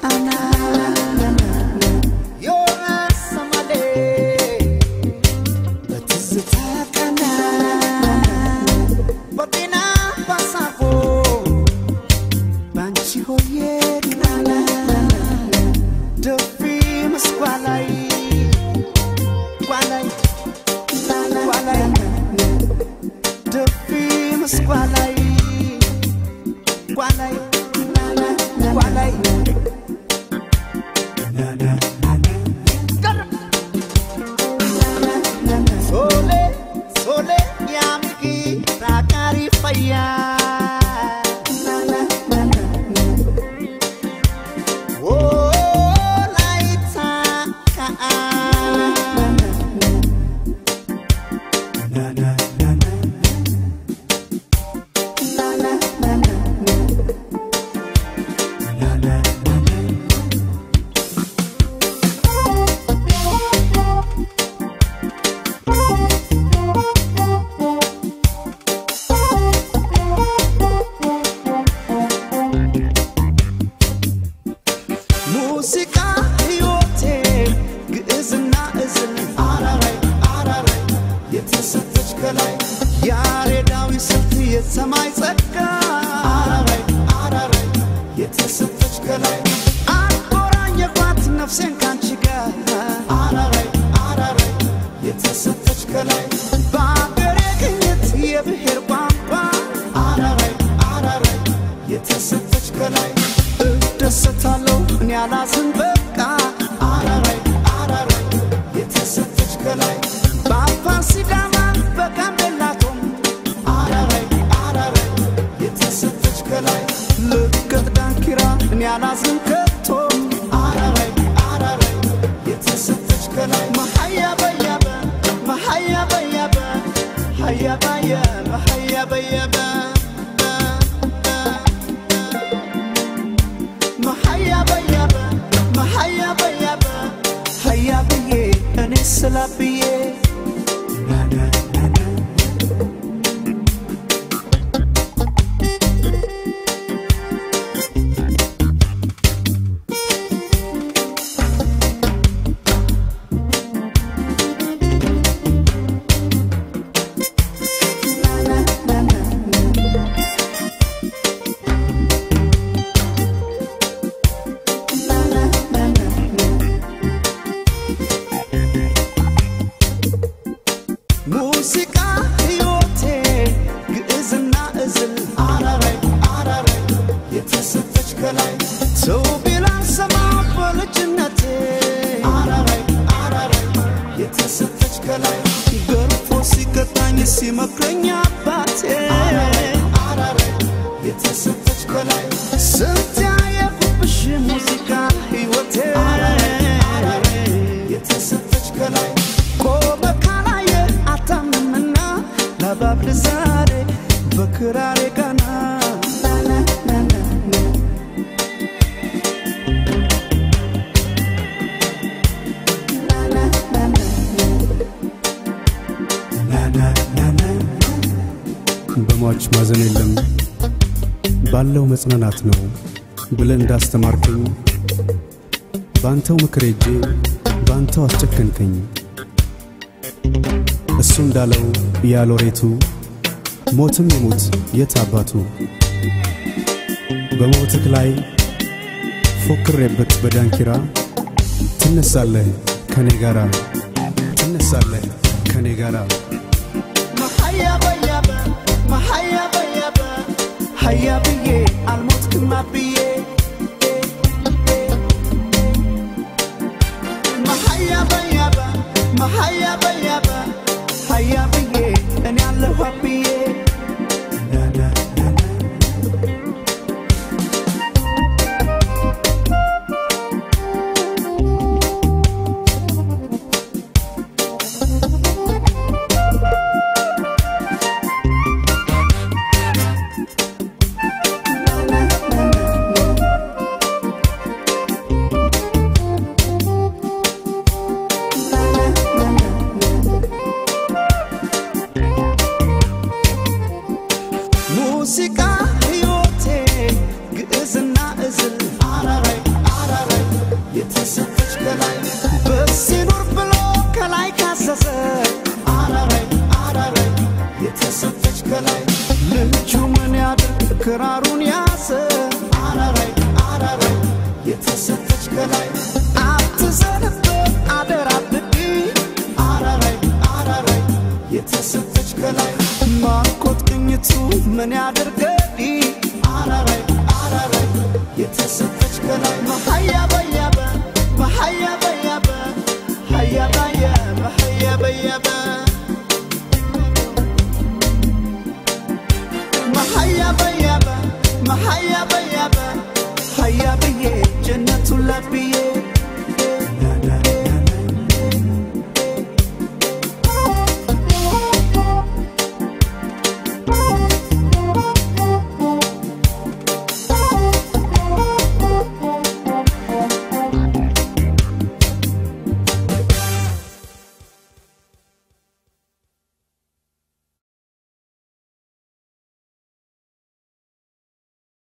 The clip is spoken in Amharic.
ቃና ዮራሰማሌ በትዝታ ቃና በጤና ባሳፎ ባንቺ ሆዬ ቃና ደፊ ምስኳ ላይ ኳላይ ኳላይ ደፊ ምስኳ ላይ ኳላይ ኳላይ ሶሌ ሶሌ ያምኪ ራቃሪ ፈያ ወላይታ ከአ ሙዚቃ ሕይወቴ ግዕዝና እዝል አራራይ አራራይ የተሰጠች ከላይ ያሬዳዊ ስልት የሰማይ ጸጋ አራራይ አራራይ የተሰጠች ከላይ አቆራኘኳት ነፍሴን ካንቺ ጋር አራራይ አራራይ የተሰጠች ከላይ በአገሬ ቅኝት የብሔር ቋንቋ አራራይ አራራይ የተሰጠች ከላይ እደሰታለሁ እኔ አላዝን በቃ አራራይ አራራይ የተሰጠች ከላይ በአፋር ሲዳማ በጋምቤላቶም አራራይ አራራይ የተሰጠች ከላይ ልቀት ዳንኪራ እኔ አላዝን ከቶ አራራይ አራራይ የተሰጠች ከላይ መሀያ በያበ መሀያ በያበ ሀያ ባየ መሀያ በያበ መሀያ በያበ መሀያ በያበ ሀያ ብዬ እኔ ስላብዬ ሙዚቃ ሕይወቴ ግዕዝና እዝል አራራይ አራራይ የተሰጠች ከላይ ሰው ቢላን ሰማ በልጅነቴ አራራይ አራራይ የተሰጠች ከላይ ገርፎ ሲቀጣኝ ሲመክረኝ አባቴ አራራይ የተሰጠች ከላይ ስንት ያየሁብሽ ሙዚቃ ሕይወቴ የተሰጠች ከላይ ቆመ ካላየ አታምንምና ለባብል ዛሬ በክራሬ ጋና በሟች ማዘን የለም ባለው መጽናናት ነው ብለህ እንዳስተማርከኝ ባንተው ምክር ሄጄ ባንተው አስጨከንከኝ። እሱ እንዳለው ያሎሬቱ ሞትም ይሙት የት አባቱ በሞትክ ላይ ፎክሬበት በዳንኪራ ትነሳለህ ከኔ ጋራ ትነሳለህ ከኔ ጋራ መሀያ በያበ መሀያ በያበ ሀያ ብዬ አልሞትክም አብዬ መሀያ በያበ መሀያ በያበ ሀያ ብዬ እኔ አለሁ አብዬ የተሰጠች ከላይ አትዘንበት አደራ ብቢ አራራይ አራራይ የተሰጠች ከላይ ማርኮት ቅኝቱ ምን ያደርገዲ አራራይ አራራይ የተሰጠች ከላይ መሀያ በያበ መሀያ በያበ ሀያ በያበ ሀያ በያበ መሀያ በያበ መሀያ በያበ ሀያ ብዬ ጀነቱን ለብዬ።